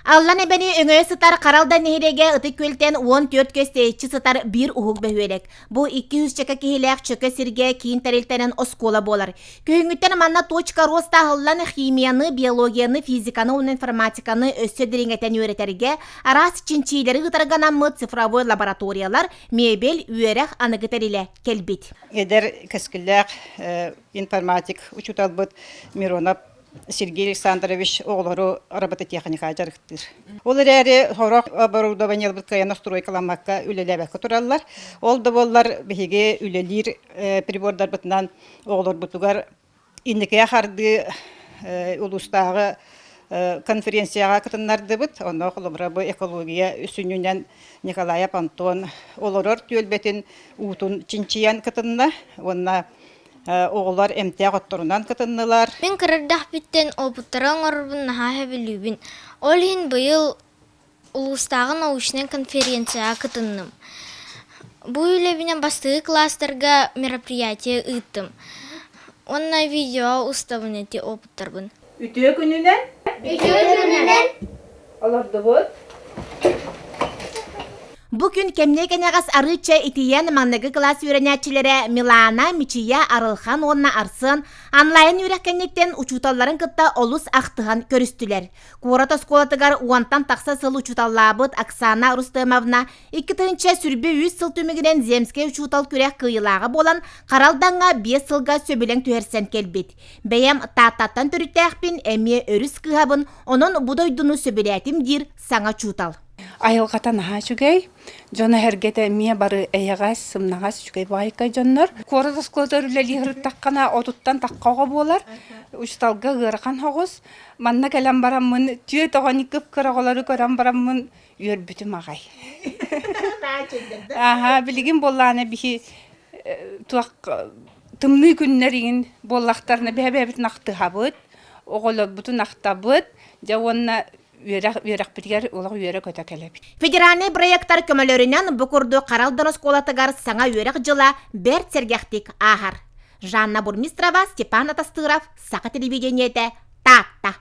Аллан эбэни өҥөйө сытар Харалда нэһилиэгэ Ытык Күөлтэн 14 көс тэйиччи сытар биир уһук бөһүөлэк. Бу 200 чөкө киһилээх чөкө сиргэ киин тэрилтэнэн оскуола буолар. Күһүҥҥүттэн манна точка роста аһыллан химияны, биологияны, физиканы уонна информатиканы өссө дириҥэтэн үөрэтэргэ, араас чинчиилэри ыытарга анаммыт цифровой лабораториялар, мебель, үөрэх аныгы тэрилэ кэлбит. Эдэр кэскиллээх информатик учууталбыт Миронов Сергей Александрович оҕолору робототехникаҕа дьарыктыыр. Ол эрээри сорох оборудованиеларбыт кыайан настройкаламмакка үлэлээбэккэ тураллар. Ол да буоллар биһиги үлэлиир прибордарбытынан оҕолорбутугар инникигэ хардыы улуустааҕы конференцияҕа кытыннардыбыт. Онно холобура бу экология сүнньүнэн Николаев Антон олорор түөлбэтин уутун чинчийэн кытынна уонна Оҕолор эмтээх отторунан кытыннылар. Мин кыра эрдэхпиттэн опыттары оҥорорбун наһаа сөбүлүүбүн. Ол иһин быйыл улуустааҕы научнай конференцияҕа кытынным. Бу үлэбинэн бастакы кылаастарга мероприятие ыыттым. Уонна видео устабын ити опыттарбын. Үтүө күнүнэн! Үтүө күнүнэн! Олордубут. Бу күн кэмниэ кэнэҕэс арыычча итийэн маҥнайгы кылаас үөрэнээччилэрэ Милана, Мичийэ, Арылхан уонна Арсен онлайн үөрэх кэнниттэн учууталларын кытта олус ахтыһан көрүстүлэр. Куорат оскуолатыгар уонтан тахса сыл учууталлаабыт Оксана Рустемовна 2023 сыл түмүгүнэн Земскэй учуутал күрэх кыайыылааҕа буолан Харалдаҥҥа 5 сылга сөбүлэҥ түһэрсэн кэлбит. Бэйэм Тааттаттан төрүттээхпин, эмиэ өрүс кыыһабын, онон бу дойдуну сөбүлээтим диир саҥа учуутал. Айылҕата наһаа үчүгэй, дьоно-сэргэтэ эмиэ бары эйэҕэс, сымнаҕас, үчүгэй баайка дьоннор. Куорат оскуолатыгар үлэлии сырыттаххына отуттан тахха оҕо буолар, учууталга ыарахан соҕус. Манна кэлэн бараммын түөрт оҕону кып-кыра оҕолору көрөн бараммын үөрбүтүм аҕай. Аха, билигин буоллаҕына биһи туох тымныы күннэр иҥин буоллахтарына бэйэ-бэйэбитин ахтыһабыт, оҕолорбутун ахтабыт, дьэ уонна үөрэх үөрэхпитигэр олох үөрэ-көтө кэлэбит. Федеральнай проектар көмөлөрүнэн бу курдук Харалдан оскуолатыгар саҥа үөрэх дьыла бэрт сэргэхтик ааһар. Жанна Бурмистрова, Степан Атастыров, Саха телевидениетэ, Таатта.